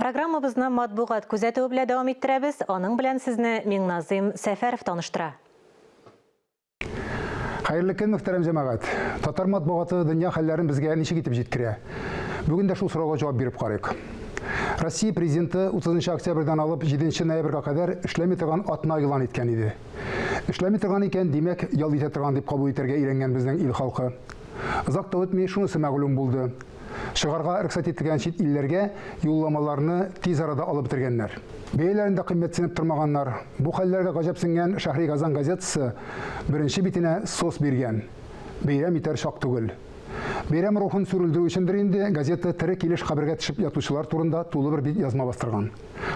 Программабызны матбугат күзәтүе белән дәвам иттерәбез. Аның белән сезне Миңназыйм Сәфәров таныштыра. Хәерле көн, мөхтәрәм җәмәгать. Татар матбугаты дөнья хәлләрен безгә ничек итеп җиткерә? Бүген дә шул сорауга җавап биреп карыйк. Россия президенты 30 октябрьдән алып 7 ноябрьгә кадәр эшләми торган атна игълан иткән иде. Эшләми торган икән, димәк, ял итә торган дип кабул итәргә өйрәнгән безнең ил халкы. Озак та үтми, шунысы мәгълүм булды. Чыгарга рөхсәт ителгән чит илләргә юлламаларны тиз арада алып бетергәннәр. Бәяләрен дә кыйммәтсенеп тормаганнар. Бу хәлләргә гаҗәпсенгән Шәһри Казан газетасы беренче битенә сос биргән. Бәйрәм итәр чак түгел. Бәйрәм рухын сүрелдерү өчендер инде газета тере килеш кабергә төшеп ятучылар турында тулы бер бит язма бастырган.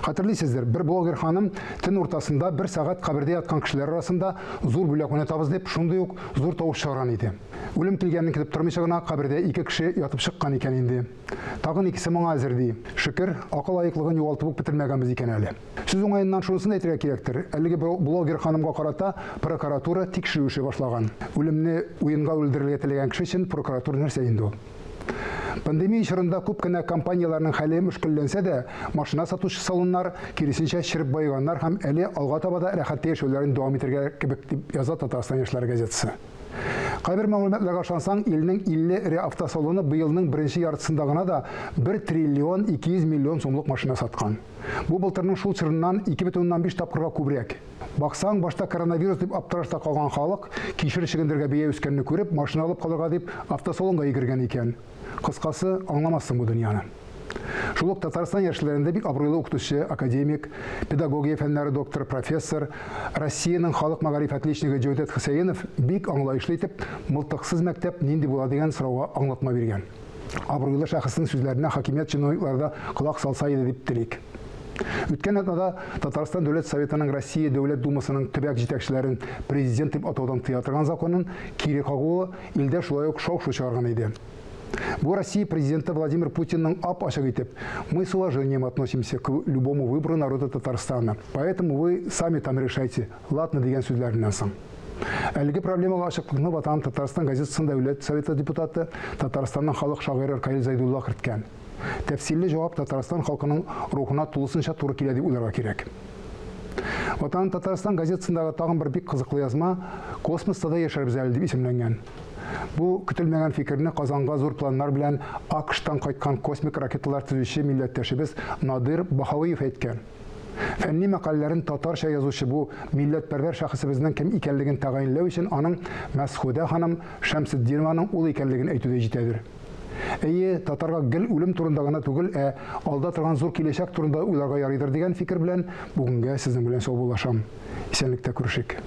Хәтерлисездер, бер блогер ханым төн уртасында бер сәгать кабердә яткан кешеләр арасында зур бүләк уйнатабыз дип шундый ук зур тавыш чыгарган иде. Үлем килгәнен көтеп тормыйча гына кабердә ике кеше ятып чыккан икән инде. Тагын икесе моңа әзер ди. Шөкер, акыл аеклыгын югалтып ук бетермәгәнбез икән әле. Сүз уңаеннан шунысын әйтергә кирәктер, әлеге блогер ханымга карата прокуратура тикшерү эше башлаган. Үлемне уенга үлдерергә теләгән кеше өчен прокуратура нәрсә инде ул? Пандемия чорында күп кенә компанияләрнең хәле мөшкелләнсә дә, машина сатучы салоннар, киресенчә, череп баеганнар һәм әле алга таба да рәхәттә яшәүләрен дәвам итәргә кебек, дип яза Татарстан яшьләре газетасы. Кайбер мәгълүматларга ышансаң, илнең 50 эре автосалоны быелның беренче яртысында гына да 1 триллион 200 миллион сумлык машина саткан. Бу былтырның шул чорыннан 2,5 тапкырга күбрәк. Баксаң, башта коронавирус дип аптырашта калган халык, кишер чөгендергә бәя үскәнне күреп, машина алып калырга дип автосалонга йөгергән икән. Кыскасы, аңламассың бу дөньяны. Шул ук Татарстан яшьләрендә бик абруйлы укытучы, академик, педагогия фәннәре докторы, профессор, Россиянең халык мәгариф отличнигы Җәүдәт Хөсәенов бик аңлаешлы итеп, мылтыксыз мәктәп нинди була дигән сорауга аңлатма биргән. Абруйлы шәхеснең сүзләренә хакимият чиновниклары да колак салса иде дип телик. Үткән атнада Татарстан Дәүләт Советының Россия Дәүләт Думасының төбәк җитәкчеләрен президент дип атаудан тыя торган законын кире кагуы илдә шулай ук шау-шу чыгарган иде. Бу Россия президенты Владимир Путинның ап-ачык итеп, Мы с уважением относимся к любому выбору народа Татарстана, поэтому вы сами там решайте, ладно дигән сүзләреннән соң. Әлеге проблемага ачыклыкны Ватаным Татарстан газетасында Дәүләт Советы депутаты, Татарстанның халык шагыйре Ркаил Зәйдулла керткән. Тәфсилле җавап Татарстан халкының рухына тулысынча туры килә дип уйларга кирәк. Ватаным Татарстан газетасындагы тагын бер бик кызыклы язма Космоста да яшәрбез әле дип исемләнгән. Бу көтелмәгән фикерне Казанга зур планнар белән АКШтан кайткан космик ракеталар төзүче милләттәшебез Надир Баһавиев әйткән. Фәнни мәкаләләрен татарча язучы бу милләтпәрвәр шәхесебезнең кем икәнлеген тәгаенләү өчен аның Мәсхүдә ханым Шәмсетдинованың улы икәнлеген әйтү дә җитәдер. Әйе, татарга гел үлем турында гына түгел, ә алда торган зур киләчәк турында уйларга ярыйдыр дигән фикер белән бүгенгә сезнең белән саубуллашам. Исәнлектә күрешик.